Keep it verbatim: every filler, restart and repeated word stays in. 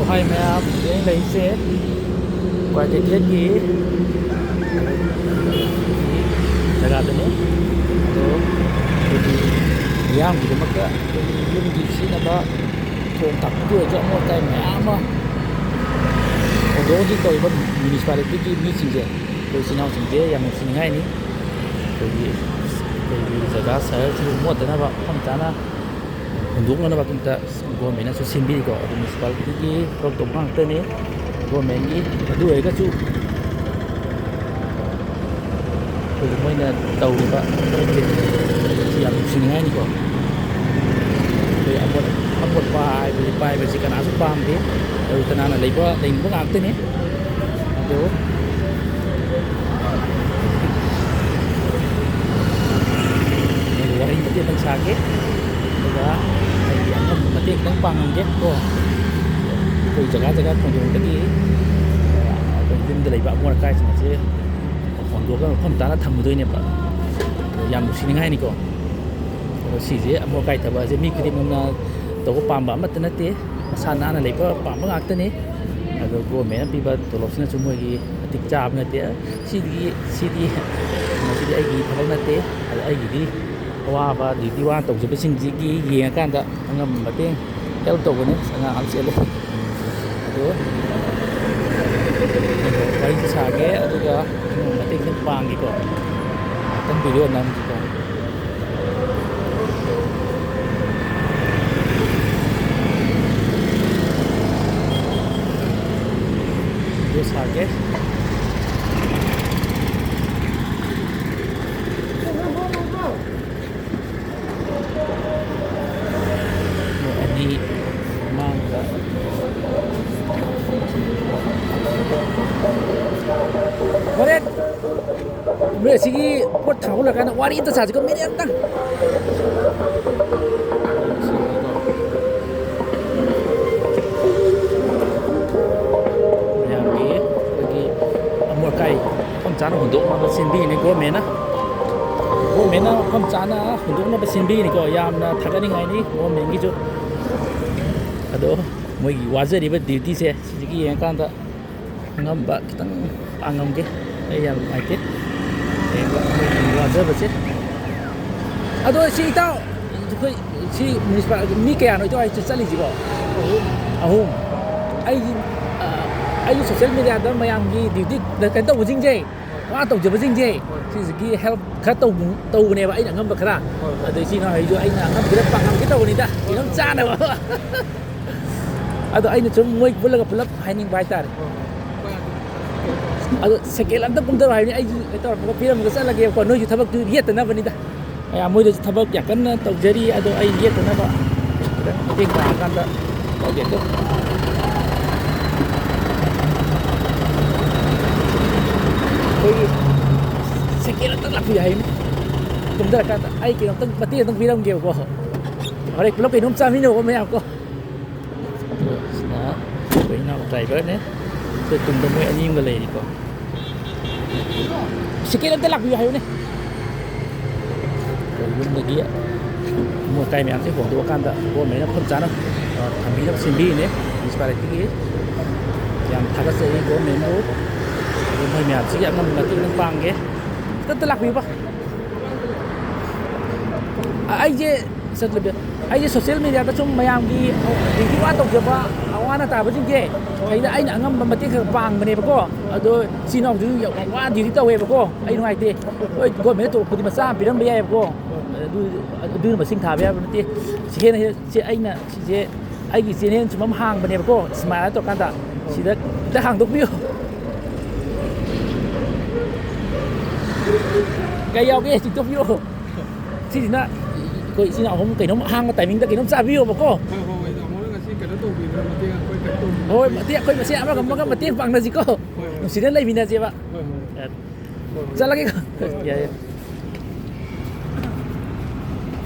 ꯍꯥꯏ ꯃꯌꯥꯝ, ꯍꯧꯖꯤꯛ ꯑꯩꯅ ꯂꯩꯔꯤꯁꯦ ꯀ꯭ꯋꯥꯀꯩꯊꯦꯜꯒꯤ ꯖꯒꯥꯗꯅꯤ꯫ ꯑꯗꯣ ꯑꯩꯈꯣꯏꯒꯤ ꯃꯤꯌꯥꯝꯒꯤꯗꯃꯛꯇ ꯑꯩꯈꯣꯏꯒꯤ ꯌꯨꯝꯒꯤ ꯁꯤꯖꯤꯟꯅꯕ ꯊꯣꯡ ꯊꯥꯛꯄꯒꯤ ꯑꯣꯏꯔꯁꯨ ꯑꯃꯣꯠ ꯑꯀꯥꯏ ꯃꯌꯥꯝ ꯑꯃ ꯍꯣꯟꯗꯣꯛ ꯍꯣꯟꯖꯤꯟ ꯇꯧꯔꯤꯕ ꯃ꯭ꯌꯨꯅꯤꯁꯤꯄꯥꯂꯤꯇꯤꯒꯤ ꯃꯤꯁꯤꯡꯁꯦ, ꯑꯩꯈꯣꯏ ꯏꯆꯤꯜ ꯏꯅꯥꯎꯁꯤꯡꯁꯦ ꯌꯥꯝ ꯅꯨꯡꯁꯤꯅꯤꯡꯉꯥꯏꯅꯤ꯫ ꯑꯩꯈꯣꯏꯒꯤ, ꯑꯩꯈꯣꯏꯒꯤ ꯖꯒꯥ ꯁꯍꯔꯁꯤꯕꯨ ꯃꯣꯠꯇꯅꯕ, ꯃꯐꯝ ꯆꯥꯅ ꯍꯨꯟꯗꯣꯛꯅꯅꯕ ꯑꯗꯨꯝꯇ ꯒꯣꯔꯃꯦꯟꯅꯁꯨ ꯁꯤꯟꯕꯤꯔꯤꯀꯣ꯫ ꯑꯗꯨ ꯃ꯭ꯌꯨꯅꯤꯁꯤꯄꯥꯂꯤꯇꯤꯒꯤ ꯊꯕꯛ ꯇꯧꯕ ꯉꯥꯛꯇꯅꯤ, ꯒꯣꯔꯃꯦꯟꯒꯤ꯫ ꯑꯗꯨ ꯑꯣꯏꯔꯒꯁꯨ ꯑꯩꯈꯣꯏꯒꯤ ꯃꯣꯏꯅ ꯇꯧꯔꯤꯕ ꯊꯕꯛꯁꯦ ꯁꯤ ꯌꯥꯝ ꯅꯨꯡꯁꯤꯅꯤꯡꯉꯥꯏꯅꯤꯀꯣ꯫ ꯑꯩꯈꯣꯏ ꯑꯃꯣꯠ-, ꯑꯃꯣꯠꯄ ꯍꯥꯏꯕꯗꯤ ꯄꯥꯏꯕꯁꯤ ꯀꯅꯥꯁꯨ ꯄꯥꯝꯗꯦ꯫ ꯇꯔꯨ ꯇꯅꯥꯟꯅ ꯂꯩꯕ, ꯂꯩꯅꯤꯡꯕ ꯉꯥꯛꯇꯅꯤ꯫ ꯑꯗꯣ ꯋꯥꯔꯤ ꯃꯇꯦꯛ ꯑꯃꯇꯪ ꯁꯥꯒꯦ, ꯑꯗꯨꯒ ꯑꯩꯒꯤ ꯑꯉꯝꯕ ꯃꯇꯦꯡ ꯈꯤꯇꯪ ꯄꯥꯡꯉꯝꯒꯦ ꯀꯣ꯫ ꯑꯩꯈꯣꯏ ꯖꯒꯥ ꯖꯒꯥ ꯈꯨꯡꯒꯪꯗꯒꯤ, ꯑ, ꯑꯩꯈꯣꯏ ꯌꯨꯝꯗ ꯂꯩꯕ ꯑꯃꯣꯠ ꯑꯀꯥꯏꯁꯤꯡ ꯑꯁꯦ ꯍꯣꯟꯗꯣꯛꯑꯒ ꯃꯐꯝ ꯆꯥꯅ ꯊꯝꯃꯨꯗꯣꯏꯅꯦꯕ꯫ ꯑꯗꯣ ꯌꯥꯝ ꯅꯨꯡꯁꯤꯅꯤꯡꯉꯥꯏꯅꯤꯀꯣ꯫ ꯑꯗꯣ ꯁꯤꯁꯦ ꯑꯃꯣꯠ ꯑꯀꯥꯏ ꯊꯕꯛ ꯑꯁꯦ ꯃꯤ ꯈꯨꯗꯤꯡꯃꯛꯅ ꯇꯧꯕ ꯄꯥꯝꯕ ꯑꯃꯠꯇ ꯅꯠꯇꯦ, ꯃꯁꯥ ꯅꯥꯟꯅ ꯂꯩꯕ ꯄꯥꯝꯕ ꯉꯥꯛꯇꯅꯤ꯫ ꯑꯗꯣ ꯒꯣꯔꯃꯦꯟꯅ ꯄꯤꯕ ꯇꯣꯂꯣꯞꯁꯤꯅꯁꯨ ꯃꯣꯏꯒꯤ ꯃꯇꯤꯛ ꯆꯥꯕ ꯅꯠꯇꯦ꯫ ꯁꯤꯗꯤ, ꯁꯤꯗꯤ, ꯃꯁꯤꯗꯤ ꯑꯩꯒꯤ ꯊꯕꯛ ꯅꯠꯇꯦ꯫ ꯑꯗꯣ ꯑꯩꯒꯤꯗꯤ ꯑꯋꯥꯕ ꯗ꯭ꯌꯨꯇꯤ ꯋꯥꯅ ꯇꯧꯖꯕꯁꯤꯡꯁꯤꯒꯤ ꯌꯦꯡꯉꯀꯥꯟꯗ ꯑꯉꯝꯕ ꯃꯇꯦꯡ ꯍꯦꯜꯞ ꯇꯧꯕꯅꯤ꯫ ꯑꯉꯥꯡ ꯑꯃ ꯆꯦꯜꯂꯦ꯫ ꯑꯗꯣ ꯋꯥꯔꯤꯁꯨ ꯁꯥꯒꯦ, ꯑꯗꯨꯒ ꯑꯉꯝꯕ ꯃꯇꯦꯡ ꯈꯤꯇꯪ ꯄꯥꯡꯒꯦꯀꯣ꯫ ꯉꯥꯛꯇꯪ ꯚꯤꯗꯤꯑꯣ ꯅꯝꯒꯦꯀꯣ꯫ ꯚꯤꯗꯤꯑꯣ ꯁꯥꯒꯦ꯫ ꯃꯣꯏ ꯑꯅꯤ ꯃꯃꯥꯡꯗ꯫ ꯍꯣꯔꯦꯟ ꯅꯣꯏ ꯑꯁꯤꯒꯤ ꯄꯣꯠ ꯊꯥꯡꯒꯠꯂꯀꯥꯟꯗ ꯋꯥꯔꯤ ꯑꯝꯇ ꯁꯥꯁꯤꯀꯣ, ꯃꯤꯅꯤꯠ ꯑꯝꯇꯪ꯫ ꯃꯌꯥꯝꯒꯤ ꯑꯩꯈꯣꯏꯒꯤ ꯑꯃꯣꯠ ꯑꯀꯥꯏ ꯃꯐꯝ ꯆꯥꯅ ꯍꯨꯟꯗꯣꯛꯅꯕ ꯁꯤꯟꯕꯤꯔꯤꯅꯤ ꯒꯣꯔꯃꯦꯟꯅ꯫ ꯒꯣꯔꯃꯦꯟꯅ ꯃꯐꯝ ꯆꯥꯅ ꯍꯨꯟꯗꯣꯛꯅꯕ ꯁꯤꯟꯕꯤꯔꯤꯅꯤꯀꯣ꯫ ꯌꯥꯝꯅ ꯊꯥꯒꯠꯅꯤꯡꯉꯥꯏꯅꯤ ꯒꯣꯔꯃꯦꯟꯒꯤꯁꯨ꯫ ꯑꯗꯣ ꯃꯣꯏꯒꯤ ꯋꯥꯖꯔꯤꯕ ꯗ꯭ꯌꯨꯇꯤꯁꯦ ꯁꯤꯗꯒꯤ ꯌꯦꯡꯉꯀꯥꯟꯗ ꯑꯉꯝꯕ ꯈꯤꯇꯪ ꯄꯥꯡꯉꯝꯒꯦ꯫ ꯑꯩ ꯌꯥꯝ ꯅꯨꯡꯉꯥꯏꯇꯦ ꯌꯦꯡꯕ ꯃꯣꯏꯒꯤ ꯋꯥꯖꯕꯁꯦ꯫ ꯑꯗꯣ ꯁꯤ ꯏꯇꯥꯎ, ꯑꯩꯈꯣꯏ ꯁꯤ ꯃ꯭ꯌꯨꯅꯤꯁꯤꯄꯥꯂꯤꯇꯤ ꯃꯤ ꯀꯌꯥꯅꯣ ꯏꯇꯥꯎ ꯍꯥꯏꯁꯦ ꯆꯠꯂꯤꯁꯤꯕꯣ? ꯑꯍꯨꯝ꯫ ꯑꯩꯒꯤ, ꯑ, ꯑꯩꯒꯤ ꯁꯣꯁꯤꯌꯦꯜ ꯃꯦꯗꯤꯌꯥꯗ ꯃꯌꯥꯝꯒꯤ ꯗ꯭ꯌꯨꯇꯤ ꯀꯩꯅꯣ ꯇꯧꯕꯁꯤꯡꯁꯦ, ꯋꯥ ꯇꯧꯖꯕꯁꯤꯡꯁꯦ, ꯁꯤꯁꯤꯒꯤ ꯍꯦꯜꯞ ꯈꯔ ꯇꯧꯕ-, ꯇꯧꯕꯅꯦꯕ ꯑꯩꯅ ꯑꯉꯝꯕ ꯈꯔ꯫ ꯑꯗꯣ ꯏꯆꯤꯟ ꯏꯅꯥꯎ ꯑꯩꯁꯨ ꯑꯩꯅ ꯑꯉꯝꯕ ꯈꯔ ꯄꯥꯡꯉꯝꯒꯦ ꯇꯧꯕꯅꯤꯗ, ꯀꯩꯅꯣꯝ ꯆꯥꯅꯕ꯫ ꯑꯗꯣ ꯑꯩꯅ ꯁꯨꯝ ꯃꯣꯏ ꯄꯨꯜꯂꯒ ꯄꯨꯂꯞ ꯍꯥꯏꯅꯤꯡꯕ ꯍꯥꯏꯇꯥꯔꯦ꯫ ꯑꯗꯣ ꯁꯦꯀꯦꯟ ꯑꯝꯇ ꯄꯨꯡꯊꯔꯣ ꯍꯥꯏꯕꯅꯤ, ꯑꯩꯁꯨ ꯀꯩꯅꯣ ꯇꯧꯔꯝꯃꯒ ꯄꯤꯔꯝꯃꯒ ꯆꯠꯂꯒꯦꯕꯀꯣ, ꯅꯣꯏꯁꯨ ꯊꯕꯛꯇꯨ ꯌꯦꯠꯇꯅꯕꯅꯤꯗ꯫ ꯃꯌꯥꯝ ꯃꯣꯏꯗꯁꯨ ꯊꯕꯛ ꯌꯥꯝ ꯀꯟꯅ ꯇꯧꯖꯔꯤ, ꯑꯗꯣ ꯑꯩ ꯌꯦꯠꯇꯅꯕ ꯈꯤꯇꯪ ꯃꯇꯦꯡ ꯄꯥꯡꯉꯀꯥꯟꯗ ꯇꯧꯒꯦꯀꯣ꯫ ꯑꯩꯈꯣꯏꯒꯤ ꯁꯦꯀꯦꯟ ꯑꯝꯇ ꯂꯥꯛꯄꯤꯌꯨ ꯍꯥꯏꯅꯤ꯫ ꯀꯨꯝꯊꯔꯀꯥꯟꯗ ꯑꯩ ꯀꯩꯅꯣꯝꯇꯪ ꯃꯇꯦꯡ ꯑꯝꯇꯪ ꯄꯤꯔꯝꯒꯦꯕꯀꯣ꯫ ꯍꯣꯔꯦꯟ ꯄꯨꯂꯞ ꯀꯩꯅꯣꯝ ꯆꯥꯃꯤꯟꯅꯧꯕ ꯃꯌꯥꯝ ꯀꯣ꯫ ꯑꯗꯣ ꯁꯤꯅ ꯑꯩꯈꯣꯏ ꯏꯅꯥꯎ ꯗ꯭ꯔꯥꯏꯚꯔꯅꯦ꯫ ꯑꯩꯈꯣꯏ ꯇꯨꯡꯗ ꯃꯣꯏ ꯑꯅꯤ ꯑꯃꯒ ꯂꯩꯔꯤꯀꯣ꯫ ꯁꯦꯀꯦꯟ ꯑꯝꯇ ꯂꯥꯛꯄꯤꯌꯨ ꯍꯥꯏꯌꯨꯅꯦ꯫ ꯑꯩꯈꯣꯏ ꯌꯨꯝꯗꯒꯤ ꯑꯃꯣꯠ ꯑꯀꯥꯏ ꯃꯌꯥꯝꯁꯦ ꯍꯣꯟꯗꯣꯛꯑꯀꯥꯟꯗ ꯒꯣꯔꯃꯦꯟꯅ ꯃꯐꯝ ꯆꯥꯅ, ꯑ, ꯊꯝꯕꯤꯅꯕ ꯁꯤꯟꯕꯤꯔꯤꯅꯦ꯫ ꯃ꯭ꯌꯨꯅꯤꯁꯤꯄꯥꯂꯤꯇꯤꯒꯤ ꯌꯥꯝ ꯊꯥꯒꯠꯆꯔꯤ ꯒꯣꯔꯃꯦꯟꯕꯨ꯫ ꯑꯗꯨ ꯃꯣꯏ ꯃꯌꯥꯝꯁꯤꯒꯤ ꯑꯉꯝꯕ ꯃꯇꯦꯡ ꯑꯗꯨꯝ ꯄꯥꯡꯒꯦ꯫ ꯈꯤꯇ ꯂꯥꯛꯄꯤꯌꯨꯕ꯫ ꯑ, ꯑꯩꯁꯦ ꯆꯠꯂꯒꯦ꯫ ꯑꯩꯁꯦ ꯁꯣꯁꯤꯌꯦꯜ ꯃꯦꯗꯤꯌꯥꯗ ꯁꯨꯝ ꯃꯌꯥꯝꯒꯤ ꯗ꯭ꯌꯨꯇꯤ ꯋꯥ ꯇꯧꯖꯕ, ꯑꯋꯥ ꯑꯅꯥ ꯇꯥꯕꯁꯤꯡꯁꯦ, ꯁꯤꯗ ꯑꯩꯅ ꯑꯉꯝꯕ ꯃꯇꯦꯡ ꯈꯔ ꯄꯥꯡꯕꯅꯦꯕꯀꯣ꯫ ꯑꯗꯣ ꯏꯆꯤꯟ ꯏꯅꯥꯎꯗꯨꯁꯨ ꯌꯥꯝ ꯋꯥ ꯗ꯭ꯌꯨꯇꯤ ꯇꯧꯋꯦꯕꯀꯣ꯫ ꯑꯩ ꯅꯨꯡꯉꯥꯏꯇꯦ꯫ ꯍꯣꯏ, ꯒꯣꯔꯃꯦꯟꯅ ꯇꯣꯂꯣꯞꯄꯨꯗꯤ ꯃꯆꯥ ꯑꯃ ꯄꯤꯔꯝꯕ ꯌꯥꯏꯕꯀꯣ꯫ ꯑꯗꯨ, ꯑꯗꯨꯅ ꯃꯁꯤꯡ ꯊꯥꯕ ꯌꯥꯕ ꯅꯠꯇꯦ꯫ ꯁꯤ ꯍꯦꯟꯅ ꯍꯦꯟꯅ, ꯁꯤ ꯑꯩꯅ, ꯁꯤꯁꯦ ꯑꯩꯒꯤ ꯆꯦꯅꯦꯜ ꯁꯨꯝ ꯑꯃ ꯍꯥꯡꯕꯅꯦꯕꯀꯣ, ꯁꯨꯃꯥꯏꯅ ꯇꯧꯔꯀꯥꯟꯗ ꯁꯤꯗ ꯑꯝꯇ ꯍꯥꯡꯗꯣꯛꯄꯤꯌꯨ꯫ ꯀꯩ ꯌꯥꯎꯒꯦ? ꯆꯤꯡꯊꯣꯛꯄꯤꯔꯛꯑꯣ꯫ ꯁꯤꯁꯤꯅ ꯑꯩꯈꯣꯏ ꯏꯆꯤꯟ ꯏꯅꯥꯎ ꯑꯍꯨꯝ ꯀꯩꯅꯣꯝ ꯑꯍꯥꯡꯕ ꯇꯥꯏꯃꯤꯡꯗ ꯀꯩꯅꯣꯝ ꯆꯥꯕꯤꯌꯣꯕꯀꯣ꯫ ꯍꯣꯏ, ꯍꯣꯏ, ꯍꯣꯏ, ꯇꯥꯃꯣꯅ ꯉꯁꯤ ꯀꯩꯅꯣ ꯇꯧꯕꯤꯕ ꯃꯇꯦꯡ ꯑꯩꯈꯣꯏ ꯀꯩꯅꯣ ꯇꯧꯕꯤꯕ ꯍꯣꯏ, ꯃꯇꯦꯡ ꯑꯩꯈꯣꯏ ꯃꯁꯦꯟ ꯑꯃꯒ ꯑꯃꯒ ꯃꯇꯦꯡ ꯄꯥꯡꯅꯁꯤꯀꯣ꯫ ꯍꯣꯏ, ꯍꯣꯏ꯫ ꯅꯨꯡꯁꯤꯅ ꯂꯩꯃꯤꯟꯅꯁꯦꯕ꯫ ꯍꯣꯏ, ꯍꯣꯏ꯫ ꯍꯣꯏ, ꯍꯣꯏ꯫ ꯆꯠꯂꯒꯦꯀꯣ꯫ ꯍꯣꯏ, ꯍꯣꯏ꯫ ꯌꯥꯏ, ꯌꯥꯏ꯫